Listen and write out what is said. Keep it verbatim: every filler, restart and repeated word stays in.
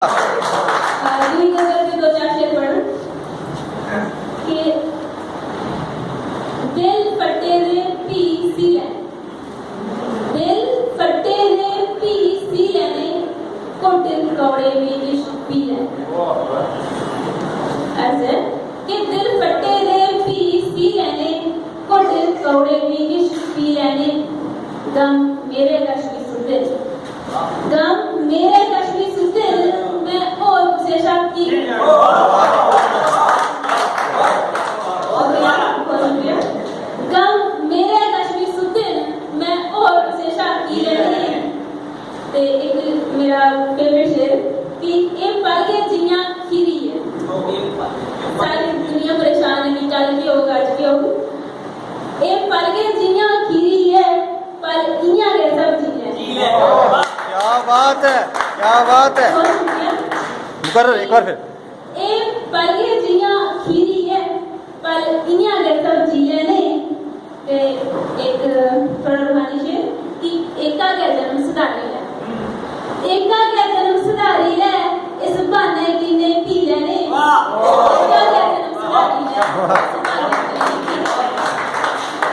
दूई गजल दे दो चार शेर पढ़ो कि दिल फट्टे दे भी सी लैने, दिल फट्टे दे भी सी लैने, घुट्ट कौड़े भी किश पी लैने। ऐसे कि दिल फट्टे दे भी सी लैने, घुट्ट कौड़े भी किश पी लैने। गम मेरे कश भी सुद्दे, गम मेरे कश भी सुद्दे, मैं होर कुसै शा की लैने। गम मेरे कश भी सुद्दे, मैं होर कुसै शा की लैने। ते इक मेरा फेवरेट शेर कि एह् पल गै जि'यां खीरी ऐ। सारी दुनिया परेशान ऐ कि कल केह् होग, अज्ज केह् होग। एह् पल गै जि'यां खीरी ऐ, पल इ'यां गै सब जीने। क्या बात है, क्या बात है। बहुत शुक्रिया। मुकर्रर, एक बार फिर। एह् पल गै जि'यां खीरी ऐ, पल इ'यां गै सब जी लैने। ते इक थोह्ड़ा रूहानी शेर कि एका गै जन्म सधाने ऐ, एका गै